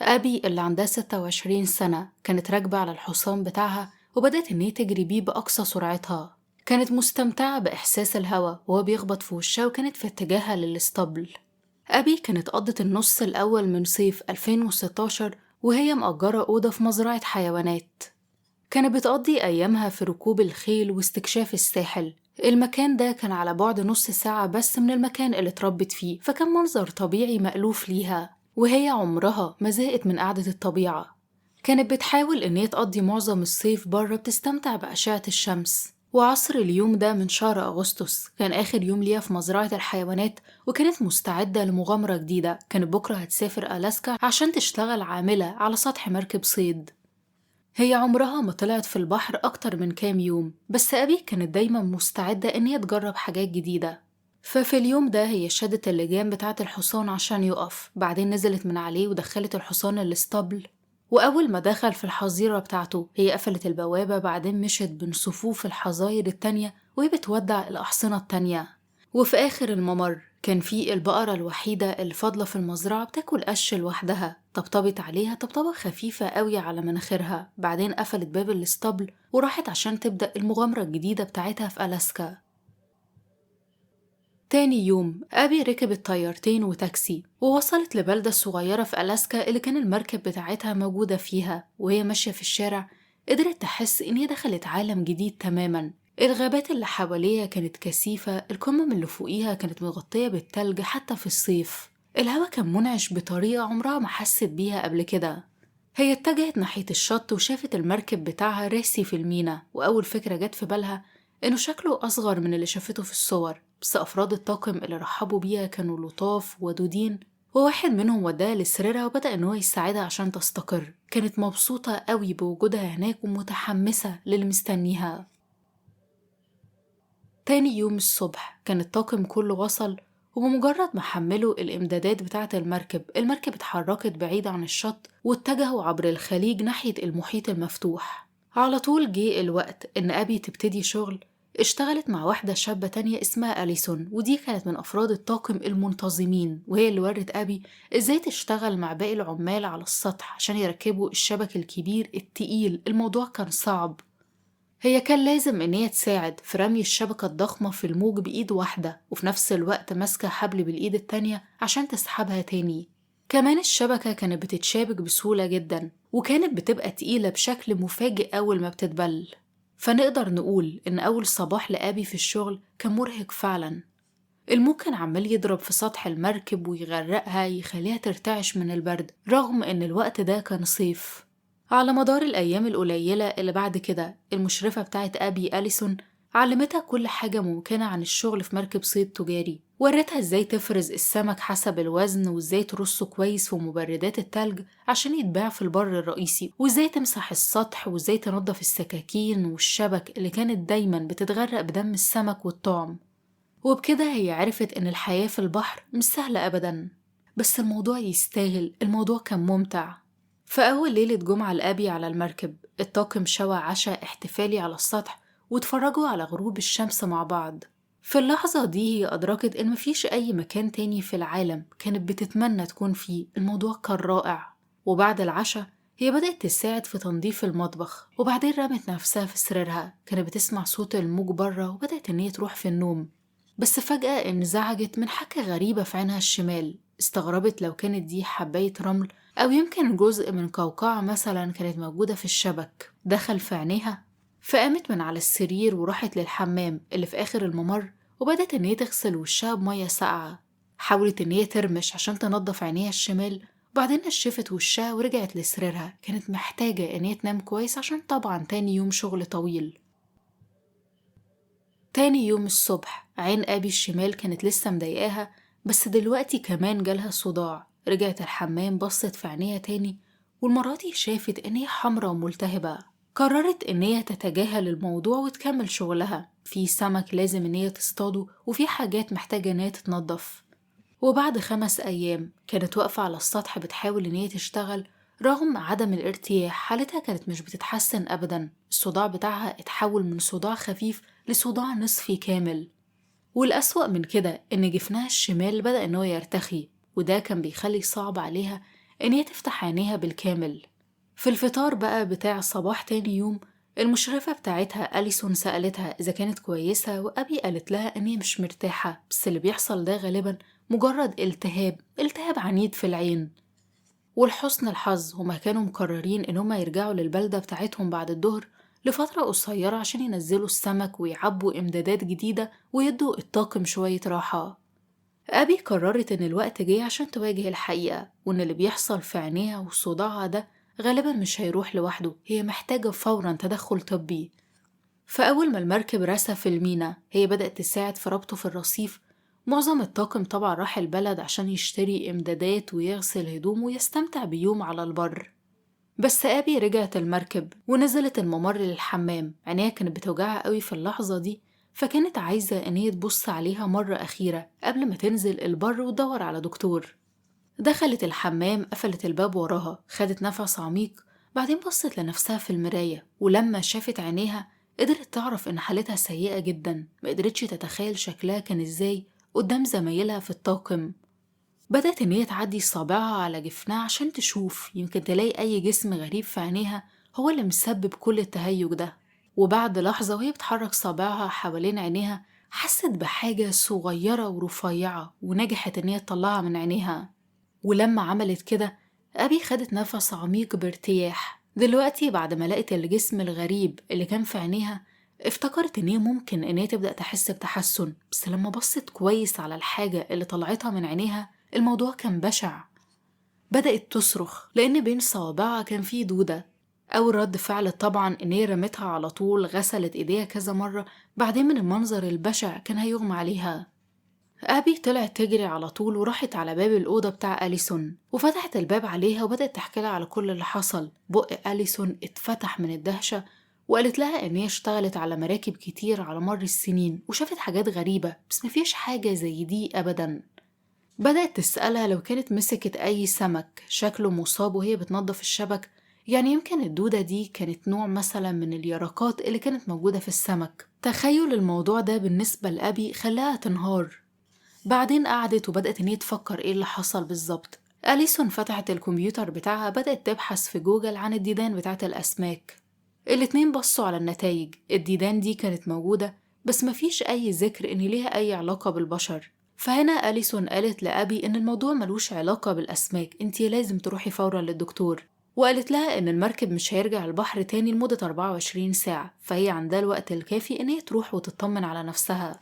أبي اللي عندها 26 سنة كانت راكبة على الحصان بتاعها وبدأت إن هي تجري بيه بأقصى سرعتها. كانت مستمتعة بإحساس الهواء وهو بيخبط في وشها، وكانت في اتجاهها للاسطبل. أبي كانت قضت النص الأول من صيف 2016 وهي مأجرة أوضة في مزرعة حيوانات. كانت بتقضي أيامها في ركوب الخيل واستكشاف الساحل. المكان ده كان على بعد نص ساعة بس من المكان اللي اتربت فيه، فكان منظر طبيعي مألوف ليها، وهي عمرها ما زهقت من قعدة الطبيعة. كانت بتحاول إن هي تقضي معظم الصيف بره بتستمتع بأشعة الشمس. وعصر اليوم ده من شهر أغسطس كان آخر يوم ليها في مزرعة الحيوانات، وكانت مستعدة لمغامرة جديدة. كانت بكرة هتسافر ألاسكا عشان تشتغل عاملة على سطح مركب صيد. هي عمرها ما طلعت في البحر أكتر من كام يوم، بس أبي كانت دايما مستعدة إن هي تجرب حاجات جديدة. ففي اليوم ده هي شدت اللجام بتاعة الحصان عشان يقف، بعدين نزلت من عليه ودخلت الحصان الاسطبل. وأول ما دخل في الحظيرة بتاعته هي قفلت البوابة، بعدين مشت بين صفوف الحظاير التانية وهي بتودع الأحصنة التانية. وفي آخر الممر كان في البقرة الوحيدة اللي فاضلة في المزرعة بتاكل قش لوحدها. طبطبت عليها طبطبة خفيفة قوي على مناخيرها، بعدين قفلت باب الاسطبل وراحت عشان تبدأ المغامرة الجديدة بتاعتها في ألاسكا. تاني يوم أبي ركبت طيارتين وتاكسي ووصلت لبلدة صغيرة في ألاسكا اللي كان المركب بتاعتها موجودة فيها. وهي ماشية في الشارع قدرت تحس إن هي دخلت عالم جديد تماما. الغابات اللي حواليها كانت كثيفة، القمم اللي فوقيها كانت مغطية بالتلج حتى في الصيف. الهواء كان منعش بطريقة عمرها ما حست بيها قبل كده. هي اتجهت ناحية الشط وشافت المركب بتاعها راسي في المينا، وأول فكرة جت في بالها إنه شكله أصغر من اللي شافته في الصور. بس أفراد الطاقم اللي رحبوا بيها كانوا لطاف ودودين، وواحد منهم وداها لسريرها وبدأ إن هو يساعدها عشان تستقر. كانت مبسوطة قوي بوجودها هناك ومتحمسة للي مستنيها. تاني يوم الصبح كان الطاقم كله وصل، وبمجرد ما حملوا الإمدادات بتاعة المركب، المركب اتحركت بعيد عن الشط واتجهوا عبر الخليج ناحية المحيط المفتوح. على طول جه الوقت إن أبي تبتدي شغل. اشتغلت مع واحدة شابة تانية اسمها أليسون، ودي كانت من أفراد الطاقم المنتظمين، وهي اللي ورت أبي إزاي تشتغل مع باقي العمال على السطح عشان يركبوا الشبك الكبير التقيل. الموضوع كان صعب، هي كان لازم إن هي تساعد في رمي الشبكة الضخمة في الموج بإيد واحدة، وفي نفس الوقت ماسكة حبل بالإيد التانية عشان تسحبها تاني. كمان الشبكة كانت بتتشابك بسهولة جدا، وكانت بتبقى تقيلة بشكل مفاجئ أول ما بتتبل. فنقدر نقول إن أول صباح لأبي في الشغل كان مرهق فعلا. الموج كان عمال يضرب في سطح المركب ويغرقها، يخليها ترتعش من البرد رغم إن الوقت ده كان صيف. على مدار الأيام القليلة اللي بعد كده المشرفة بتاعت أبي أليسون علمتها كل حاجة ممكنة عن الشغل في مركب صيد تجاري. ورتها ازاي تفرز السمك حسب الوزن، وازاي ترصه كويس في مبردات التلج عشان يتباع في البر الرئيسي، وازاي تمسح السطح، وازاي تنظف السكاكين والشبك اللي كانت دايما بتتغرق بدم السمك والطعم. وبكده هي عرفت ان الحياة في البحر مش سهلة أبدا، بس الموضوع يستاهل، الموضوع كان ممتع. في أول ليلة جمعة لأبي على المركب، الطاقم شوى عشاء احتفالي على السطح واتفرجوا على غروب الشمس مع بعض. في اللحظة دي هي أدركت إن مفيش أي مكان تاني في العالم كانت بتتمنى تكون فيه. الموضوع كان رائع. وبعد العشاء هي بدأت تساعد في تنظيف المطبخ، وبعدين رمت نفسها في سريرها. كانت بتسمع صوت الموج بره وبدأت إن هي تروح في النوم، بس فجأة انزعجت من حاجة غريبة في عينها الشمال. استغربت لو كانت دي حباية رمل أو يمكن جزء من قوقعة مثلا كانت موجودة في الشبك دخل في عينيها. فقامت من على السرير وراحت للحمام اللي في آخر الممر، وبدأت إن هي تغسل وشها بمية ساقعة. حاولت إن هي ترمش عشان تنظف عينيها الشمال، وبعدين نشفت وشها ورجعت لسريرها. كانت محتاجة إن هي تنام كويس عشان طبعا تاني يوم شغل طويل. تاني يوم الصبح عين أبي الشمال كانت لسه مضايقاها، بس دلوقتي كمان جالها صداع. رجعت الحمام، بصت في عينيها تاني، والمرة دي شافت إن هي حمرا وملتهبة. قررت إن هي تتجاهل الموضوع وتكمل شغلها. في سمك لازم إن هي تصطاده، وفي حاجات محتاجة إن هي تتنظف. وبعد 5 أيام كانت واقفة على السطح بتحاول إن هي تشتغل رغم عدم الارتياح. حالتها كانت مش بتتحسن أبدا. الصداع بتاعها اتحول من صداع خفيف لصداع نصفي كامل. والأسوأ من كده إن جفنها الشمال بدأ إن هو يرتخي، وده كان بيخلي صعب عليها إن هي تفتح عينيها بالكامل. في الفطار بقى بتاع صباح تاني يوم، المشرفة بتاعتها أليسون سألتها إذا كانت كويسة، وأبي قالت لها إن هي مش مرتاحة، بس اللي بيحصل ده غالبا مجرد التهاب عنيد في العين. ولحسن الحظ هما كانوا مقررين إن هما يرجعوا للبلدة بتاعتهم بعد الظهر لفترة قصيرة عشان ينزلوا السمك ويعبوا إمدادات جديدة ويدوا الطاقم شوية راحة. أبي قررت إن الوقت جه عشان تواجه الحقيقة، وإن اللي بيحصل في عينيها وصداعها ده غالبا مش هيروح لوحده، هي محتاجة فورا تدخل طبي. فأول ما المركب رسى في المينا هي بدأت تساعد في ربطه في الرصيف. معظم الطاقم طبعا راح البلد عشان يشتري إمدادات ويغسل هدومه ويستمتع بيوم على البر. بس أبي رجعت المركب ونزلت الممر للحمام. عينيها كانت بتوجعها قوي في اللحظة دي، فكانت عايزة إن هي تبص عليها مرة أخيرة قبل ما تنزل البر وتدور على دكتور. دخلت الحمام، قفلت الباب وراها، خدت نفس عميق، بعدين بصت لنفسها في المراية، ولما شافت عينيها قدرت تعرف إن حالتها سيئة جدا. ما قدرتش تتخيل شكلها كان إزاي قدام زمايلها في الطاقم. بدأت إن هي تعدي صابعها على جفنها عشان تشوف يمكن تلاقي أي جسم غريب في عينيها هو اللي مسبب كل التهيج ده. وبعد لحظة وهي بتحرك صابعها حوالين عينيها حست بحاجة صغيرة ورفيعة، ونجحت إن هي تطلعها من عينيها. ولما عملت كده أبي خدت نفس عميق بارتياح. دلوقتي بعد ما لقت الجسم الغريب اللي كان في عينيها افتكرت إن هي ممكن إن هي تبدأ تحس بتحسن، بس لما بصت كويس على الحاجة اللي طلعتها من عينيها الموضوع كان بشع. بدأت تصرخ لأن بين صوابعها كان فيه دودة. أول رد فعل طبعا إن هي رمتها على طول، غسلت إيديها كذا مرة، بعدين من المنظر البشع كان هيغمى عليها. أبي طلعت تجري على طول وراحت على باب الأوضة بتاع أليسون وفتحت الباب عليها وبدأت تحكي لها على كل اللي حصل. بق أليسون اتفتح من الدهشة وقالت لها إن هي اشتغلت على مراكب كتير على مر السنين وشافت حاجات غريبة، بس مفيش حاجة زي دي أبدا. بدأت تسألها لو كانت مسكت أي سمك شكله مصاب وهي بتنظف الشبك، يعني يمكن الدودة دي كانت نوع مثلا من اليرقات اللي كانت موجودة في السمك. تخيل الموضوع ده بالنسبة لأبي خلاها تنهار. بعدين قعدت وبدأت إن هي تفكر إيه اللي حصل بالظبط. أليسون فتحت الكمبيوتر بتاعها، بدأت تبحث في جوجل عن الديدان بتاعت الأسماك. الاتنين بصوا على النتائج، الديدان دي كانت موجودة بس مفيش أي ذكر إن ليها أي علاقة بالبشر. فهنا أليسون قالت لأبي إن الموضوع ملوش علاقة بالأسماك، انتي لازم تروحي فورا للدكتور. وقالت لها إن المركب مش هيرجع البحر تاني لمدة 24 ساعة، فهي عندها الوقت الكافي إن هي تروح وتطمن على نفسها.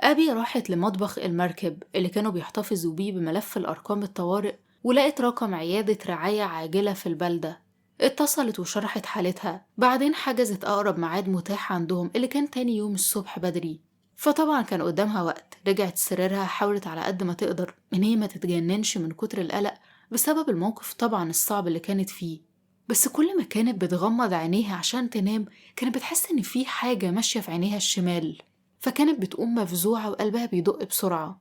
أبي راحت لمطبخ المركب اللي كانوا بيحتفظوا بيه بملف الأرقام الطوارئ، ولقت رقم عيادة رعاية عاجلة في البلدة. اتصلت وشرحت حالتها، بعدين حجزت أقرب ميعاد متاح عندهم اللي كان تاني يوم الصبح بدري. فطبعا كان قدامها وقت. رجعت سريرها، حاولت على قد ما تقدر إن هي ما تتجننش من كتر القلق بسبب الموقف طبعا الصعب اللي كانت فيه. بس كل ما كانت بتغمض عينيها عشان تنام كانت بتحس إن في حاجة ماشية في عينيها الشمال، فكانت بتقوم مفزوعة وقلبها بيدق بسرعة.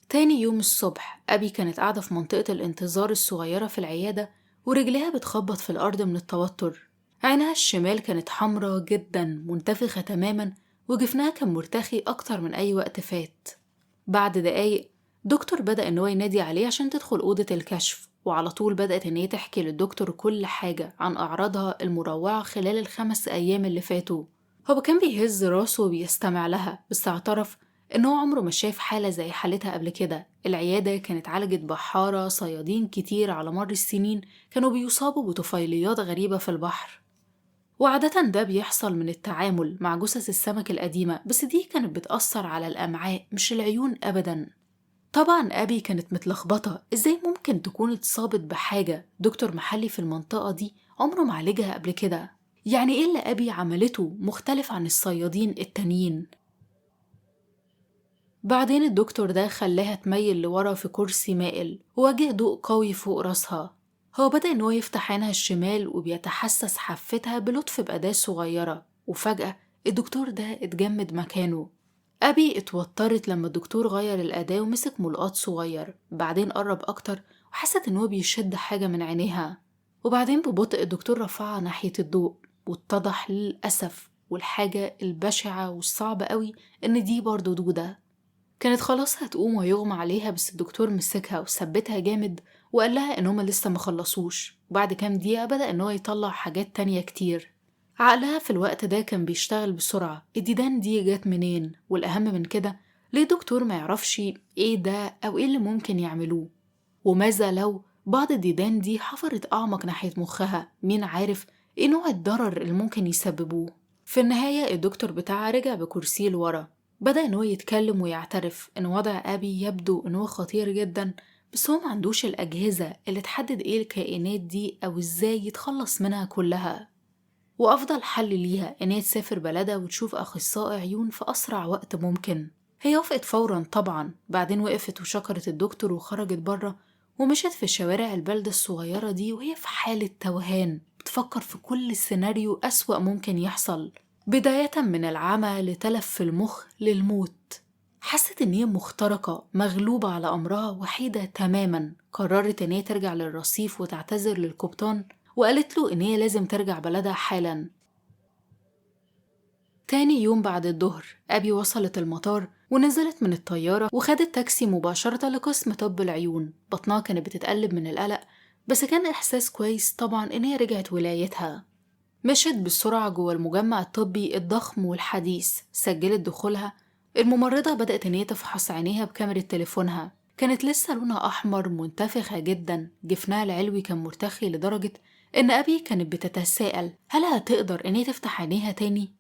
تاني يوم الصبح أبي كانت قاعدة في منطقة الانتظار الصغيرة في العيادة ورجليها بتخبط في الأرض من التوتر. عينها الشمال كانت حمرة جدا منتفخة تماما، وجفنها كان مرتخي أكتر من أي وقت فات. بعد دقايق دكتور بدأ إن هو ينادي عليه عشان تدخل أوضة الكشف، وعلى طول بدأت إن هي تحكي للدكتور كل حاجة عن أعراضها المروعة خلال ال5 أيام اللي فاتوا. هو كان بيهز راسه وبيستمع لها، بس اعترف إن هو عمره ما شاف حالة زي حالتها قبل كده. العيادة كانت عالجت بحارة صيادين كتير على مر السنين كانوا بيصابوا بطفيليات غريبة في البحر، وعادة ده بيحصل من التعامل مع جثث السمك القديمة، بس دي كانت بتأثر على الأمعاء مش العيون أبدا. طبعا أبي كانت متلخبطة، إزاي ممكن تكون اتصابت بحاجة دكتور محلي في المنطقة دي عمره ما عالجها قبل كده؟ يعني إيه اللي أبي عملته مختلف عن الصيادين التانيين؟ بعدين الدكتور ده خلاها تميل لورا في كرسي مائل وواجه ضوء قوي فوق راسها. هو بدأ إن هو يفتح عينها الشمال وبيتحسس حفتها بلطف بأداة صغيرة، وفجأة الدكتور ده اتجمد مكانه. أبي اتوترت لما الدكتور غير الأداة ومسك ملقاط صغير، بعدين قرب أكتر وحست إن هو بيشد حاجة من عينيها، وبعدين ببطء الدكتور رفعها ناحية الضوء، واتضح للأسف والحاجة البشعة والصعبة قوي إن دي برضه دودة. كانت خلاص هتقوم ويغمى عليها، بس الدكتور مسكها وثبتها جامد وقال لها إن هما لسه مخلصوش. وبعد كام دقيقة بدأ إن هو يطلع حاجات تانية كتير. عقلها في الوقت ده كان بيشتغل بسرعة، الديدان دي جت منين؟ والأهم من كده ليه دكتور ما يعرفش إيه ده أو إيه اللي ممكن يعملوه؟ وماذا لو بعض الديدان دي حفرت أعمق ناحية مخها؟ مين عارف إيه نوع الضرر اللي ممكن يسببوه؟ في النهاية الدكتور بتاعها رجع بكرسيه لورا، بدأ إن هو يتكلم ويعترف إن وضع أبي يبدو إن هو خطير جدا، بس هو ما عندوش الأجهزة اللي تحدد إيه الكائنات دي أو إزاي يتخلص منها كلها، وأفضل حل ليها إن هي تسافر بلدها وتشوف أخصائي عيون في أسرع وقت ممكن. هي وافقت فورا طبعا، بعدين وقفت وشكرت الدكتور وخرجت بره ومشت في شوارع البلدة الصغيرة دي وهي في حالة توهان، بتفكر في كل سيناريو أسوأ ممكن يحصل، بداية من العمى لتلف في المخ للموت. حست إن هي مخترقة، مغلوبة على أمرها، وحيدة تماما. قررت إن هي ترجع للرصيف وتعتذر للقبطان، وقالت له إن هي لازم ترجع بلدها حالا. تاني يوم بعد الظهر أبي وصلت المطار ونزلت من الطيارة وخدت تاكسي مباشرة لقسم طب العيون. بطنها كانت بتتقلب من القلق، بس كان إحساس كويس طبعا إن هي رجعت ولايتها. مشت بسرعة جوه المجمع الطبي الضخم والحديث، سجلت دخولها. الممرضة بدأت إن هي تفحص عينيها بكاميرا تليفونها. كانت لسه لونها أحمر، منتفخة جدا، جفنها العلوي كان مرتخي لدرجة إن أبي كانت بتتساءل هل هتقدر إن هي تفتح عينيها تاني؟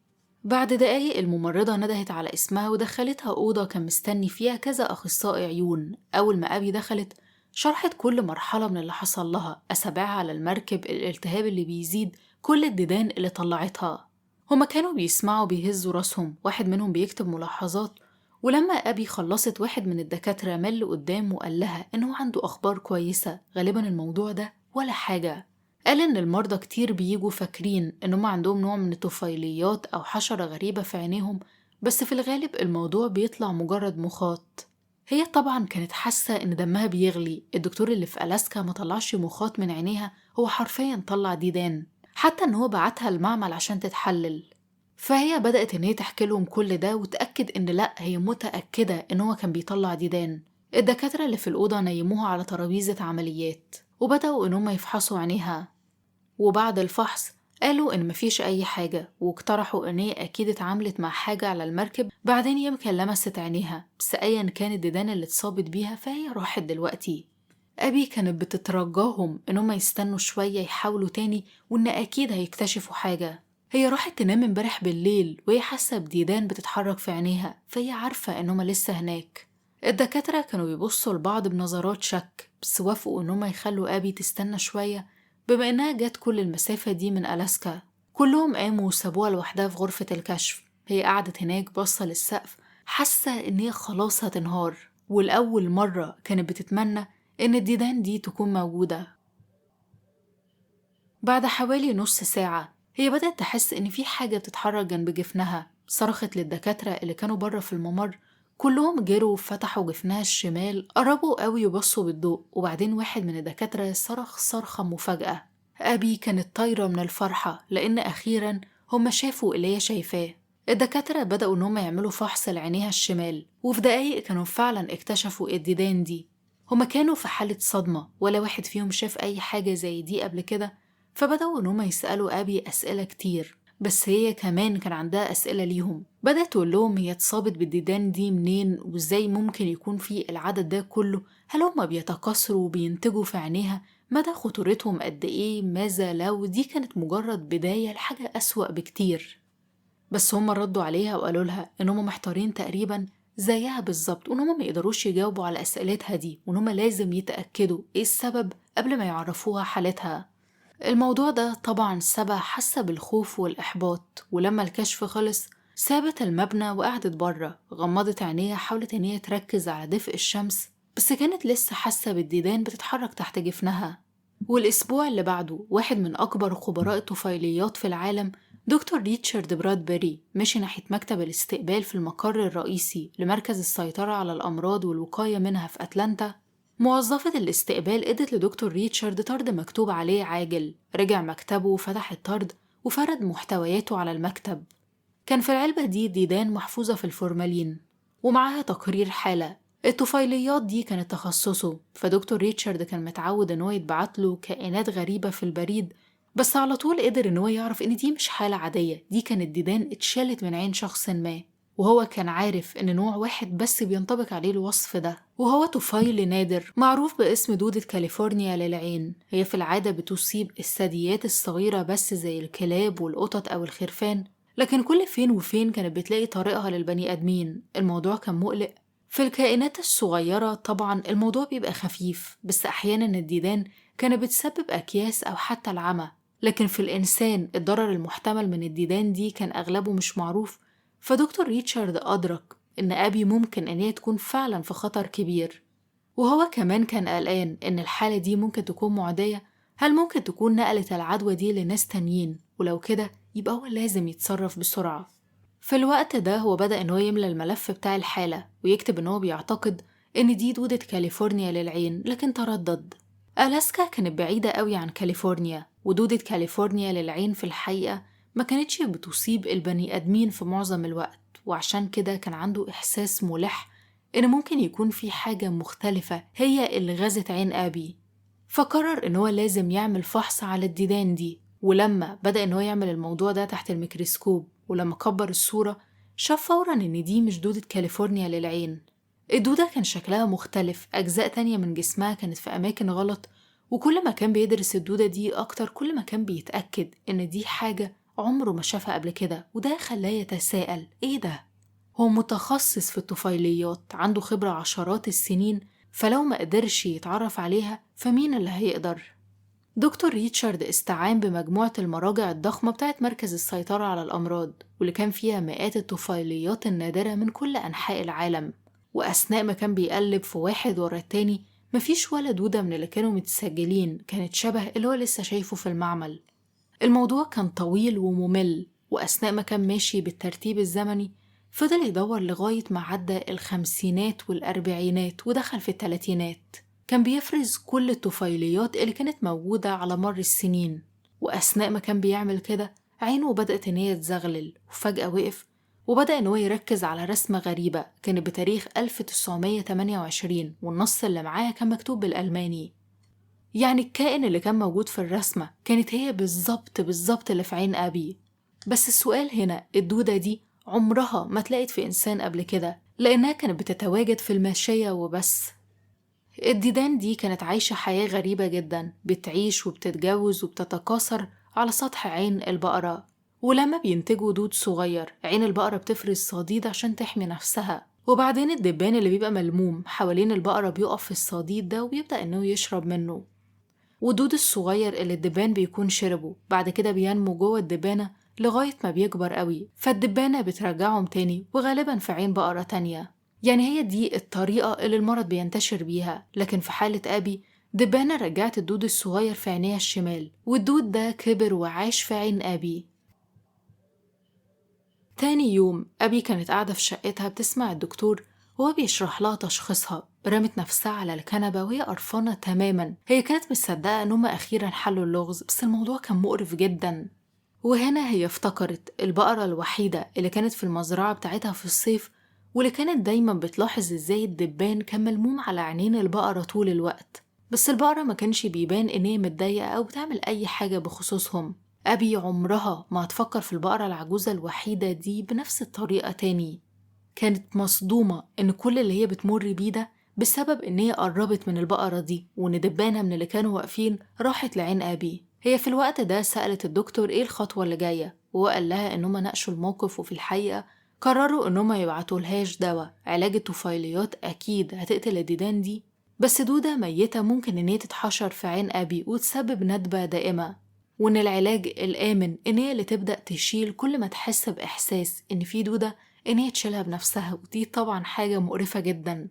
بعد دقايق الممرضة ندهت على اسمها ودخلتها أوضة كان مستني فيها كذا أخصائي عيون. أول ما أبي دخلت شرحت كل مرحلة من اللي حصل لها، أسابيعها على المركب، الالتهاب اللي بيزيد، كل الديدان اللي طلعتها. هما كانوا بيسمعوا بيهزوا راسهم، واحد منهم بيكتب ملاحظات. ولما أبي خلصت واحد من الدكاترة مال قدامه وقال لها إنه عنده أخبار كويسة، غالبا الموضوع ده ولا حاجة. قال إن المرضى كتير بيجوا فاكرين إن هم عندهم نوع من الطفيليات أو حشرة غريبة في عينيهم، بس في الغالب الموضوع بيطلع مجرد مخاط. هي طبعا كانت حاسة إن دمها بيغلي، الدكتور اللي في ألاسكا ما طلعش مخاط من عينيها، هو حرفيا طلع ديدان، حتى إن هو بعتها المعمل عشان تتحلل. فهي بدأت إن هي تحكي لهم كل ده وتأكد إن لأ، هي متأكدة إن هو كان بيطلع ديدان. الدكاترة اللي في الأوضة نيموها على ترابيزة عمليات وبدأوا إن هم يفحصوا عينيها، وبعد الفحص قالوا إن مفيش أي حاجة، واقترحوا إن هي أكيد اتعاملت مع حاجة على المركب بعدين يمكن لمست عينيها، بس أيا كان الديدان اللي اتصابت بيها فهي راحت دلوقتي. أبي كانت بتترجاهم إن هم يستنوا شوية يحاولوا تاني وإن أكيد هيكتشفوا حاجة. هي راحت تنام امبارح بالليل وهي حاسة بديدان بتتحرك في عينيها، فهي عارفة إن هم لسه هناك. الدكاترة كانوا بيبصوا لبعض بنظرات شك، بس وافقوا إن هم يخلوا أبي تستنى شوية بما إنها جت كل المسافة دي من ألاسكا. كلهم قاموا وسابوها لوحدها في غرفة الكشف. هي قعدت هناك باصة للسقف، حاسة إن هي خلاص هتنهار، والأول مرة كانت بتتمنى إن الديدان دي تكون موجودة. بعد حوالي نص ساعة هي بدأت تحس إن في حاجة بتتحرك جنب جفنها. صرخت للدكاترة اللي كانوا بره في الممر، كلهم جروا وفتحوا جفنها الشمال، قربوا قوي وبصوا بالضوء، وبعدين واحد من الدكاترة صرخ صرخة مفاجأة. أبي كانت طايرة من الفرحة لأن أخيرا هم شافوا اللي هي شايفاه. الدكاترة بدأوا إنهم يعملوا فحص لعينيها الشمال، وفي دقايق كانوا فعلا اكتشفوا الديدان دي. هما كانوا في حالة صدمة، ولا واحد فيهم شاف أي حاجة زي دي قبل كده، فبدأوا إنهم يسألوا أبي أسئلة كتير، بس هي كمان كان عندها أسئلة ليهم. بدأت تقول لهم هي اتصابت بالديدان دي منين، وإزاي ممكن يكون في العدد ده كله، هل هما بيتكاثروا وبينتجوا في عينيها، مدى خطورتهم قد إيه، ماذا لو دي كانت مجرد بداية لحاجة أسوأ بكتير. بس هما ردوا عليها وقالوا لها إن هما محتارين تقريبا زيها بالظبط، وإن هما ما يقدروش يجاوبوا على أسئلتها دي، وإن هما لازم يتأكدوا إيه السبب قبل ما يعرفوها حالتها. الموضوع ده طبعا سابها حاسة بالخوف والإحباط، ولما الكشف خلص سابت المبنى وقعدت بره، غمضت عينيها، حاولت إن هي تركز على دفء الشمس، بس كانت لسه حاسة بالديدان بتتحرك تحت جفنها. والأسبوع اللي بعده واحد من أكبر خبراء الطفيليات في العالم، دكتور ريتشارد برادبري، مشي ناحية مكتب الاستقبال في المقر الرئيسي لمركز السيطرة على الأمراض والوقاية منها في أتلانتا. موظفة الاستقبال ادت لدكتور ريتشارد طرد مكتوب عليه عاجل. رجع مكتبه وفتح الطرد وفرد محتوياته على المكتب. كان في العلبة دي ديدان محفوظة في الفورمالين. ومعاها تقرير حالة. الطفيليات دي كانت تخصصه، فدكتور ريتشارد كان متعود إن هو يتبعت له كائنات غريبة في البريد، بس على طول قدر إن هو يعرف إن دي مش حالة عادية، دي كانت ديدان اتشالت من عين شخص ما، وهو كان عارف إن نوع واحد بس بينطبق عليه الوصف ده، وهو طفيل نادر معروف باسم دودة كاليفورنيا للعين. هي في العادة بتصيب الثدييات الصغيرة بس زي الكلاب والقطط أو الخرفان، لكن كل فين وفين كانت بتلاقي طريقها للبني آدمين. الموضوع كان مقلق. في الكائنات الصغيرة طبعا الموضوع بيبقى خفيف، بس أحيانا الديدان كانت بتسبب أكياس أو حتى العمى، لكن في الإنسان الضرر المحتمل من الديدان دي كان أغلبه مش معروف. فدكتور ريتشارد أدرك إن أبي ممكن إن هي تكون فعلا في خطر كبير، وهو كمان كان قلقان إن الحالة دي ممكن تكون معدية. هل ممكن تكون نقلت العدوى دي لناس تانيين؟ ولو كده يبقى هو لازم يتصرف بسرعة. في الوقت ده هو بدأ إن هو يملى الملف بتاع الحالة ويكتب إن هو بيعتقد إن دي دودة كاليفورنيا للعين، لكن تردد. ألاسكا كانت بعيدة قوي عن كاليفورنيا، ودودة كاليفورنيا للعين في الحقيقة ما كانتش بتصيب البني آدمين في معظم الوقت، وعشان كده كان عنده إحساس ملح إن ممكن يكون في حاجة مختلفة هي اللي غزت عين أبي. فقرر إن هو لازم يعمل فحص على الديدان دي، ولما بدأ إن هو يعمل الموضوع ده تحت الميكروسكوب ولما كبر الصورة شاف فورا إن دي مش دودة كاليفورنيا للعين. الدودة كان شكلها مختلف، أجزاء تانية من جسمها كانت في أماكن غلط، وكل ما كان بيدرس الدودة دي أكتر كل ما كان بيتأكد إن دي حاجة عمره ما شافها قبل كده، وده خلاه يتساءل إيه ده؟ هو متخصص في الطفيليات، عنده خبرة عشرات السنين، فلو ما قدرش يتعرف عليها فمين اللي هيقدر؟ دكتور ريتشارد استعان بمجموعة المراجع الضخمة بتاعت مركز السيطرة على الأمراض، واللي كان فيها مئات الطفيليات النادرة من كل أنحاء العالم. وأثناء ما كان بيقلب في واحد ورا التاني مفيش ولا دودة من اللي كانوا متسجلين كانت شبه اللي هو لسه شايفه في المعمل. الموضوع كان طويل وممل، وأثناء ما كان ماشي بالترتيب الزمني فضل يدور لغاية ما عدى الخمسينات والأربعينات ودخل في التلاتينات. كان بيفرز كل الطفيليات اللي كانت موجودة على مر السنين، وأثناء ما كان بيعمل كده عينه بدأت إن هي تزغلل، وفجأة وقف وبدأ إن هو يركز على رسمة غريبة كانت بتاريخ 1928، والنص اللي معاها كان مكتوب بالألماني. يعني الكائن اللي كان موجود في الرسمة كانت هي بالظبط بالظبط اللي في عين أبي. بس السؤال هنا، الدودة دي عمرها ما اتلاقت في إنسان قبل كده، لأنها كانت بتتواجد في الماشية وبس. الديدان دي كانت عايشة حياة غريبة جدا، بتعيش وبتتجوز وبتتكاثر على سطح عين البقرة، ولما بينتجوا دود صغير عين البقرة بتفرز صديد عشان تحمي نفسها، وبعدين الدبان اللي بيبقى ملموم حوالين البقرة بيقف في الصديد ده وبيبدأ إنه يشرب منه، ودود الصغير اللي الدبان بيكون شربه بعد كده بينمو جوه الدبانة لغاية ما بيكبر قوي، فالدبانة بترجعهم تاني وغالبا في عين بقرة تانية. يعني هي دي الطريقة اللي المرض بينتشر بيها. لكن في حالة أبي دبانة رجعت الدود الصغير في عينيها الشمال، والدود ده كبر وعاش في عين أبي. تاني يوم أبي كانت قاعدة في شقتها بتسمع الدكتور وهو بيشرح لها تشخيصها. رمت نفسها على الكنبة وهي قرفانة تماما. هي كانت مصدقة إن هما أخيرا حلوا اللغز، بس الموضوع كان مقرف جدا. وهنا هي افتكرت البقرة الوحيدة اللي كانت في المزرعة بتاعتها في الصيف، واللي كانت دايما بتلاحظ ازاي الدبان كان ملموم على عينين البقرة طول الوقت، بس البقرة ما كانش بيبان إن هي متضايقة أو بتعمل أي حاجة بخصوصهم. أبي عمرها ما هتفكر في البقرة العجوزة الوحيدة دي بنفس الطريقة تاني. كانت مصدومة إن كل اللي هي بتمر بيه ده بسبب إن هي قربت من البقرة دي، وإن دبانة من اللي كانوا واقفين راحت لعين أبي. هي في الوقت ده سألت الدكتور إيه الخطوة اللي جاية، وهو قال لها إنهم ناقشوا الموقف وفي الحقيقة قرروا إنهم يبعتولهاش دواء. علاج الطفيليات أكيد هتقتل الديدان دي، بس دودة ميتة ممكن إن هي تتحشر في عين أبي وتسبب ندبة دائمة، وإن العلاج الآمن إن هي اللي تبدأ تشيل كل ما تحس بإحساس إن في دودة إن هي تشيلها بنفسها، ودي طبعا حاجة مقرفة جدا.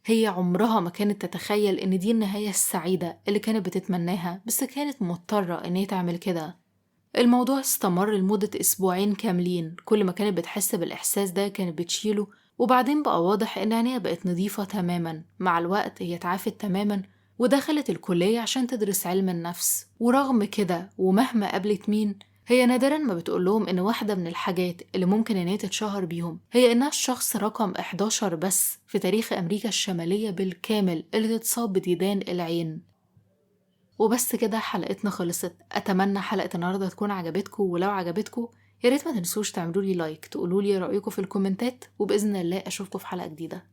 هي عمرها ما كانت تتخيل إن دي النهاية السعيدة اللي كانت بتتمناها، بس كانت مضطرة إن هي تعمل كده. الموضوع استمر لمدة أسبوعين كاملين، كل ما كانت بتحس بالإحساس ده كانت بتشيله، وبعدين بقى واضح إن عينيها بقت نظيفة تماما. مع الوقت هي اتعافت تماما ودخلت الكلية عشان تدرس علم النفس. ورغم كده ومهما قابلت مين، هي نادرا ما بتقول لهم إن واحدة من الحاجات اللي ممكن إن هي تتشهر بيهم هي إنها الشخص رقم 11 بس في تاريخ أمريكا الشمالية بالكامل اللي تتصاب بديدان العين. وبس كده حلقتنا خلصت. أتمنى حلقة النهاردة تكون عجبتكم، ولو عجبتكم يا ريت ما تنسوش تعملوا لي like، تقولوا لي رأيكم في الكومنتات، وبإذن الله أشوفكم في حلقة جديدة.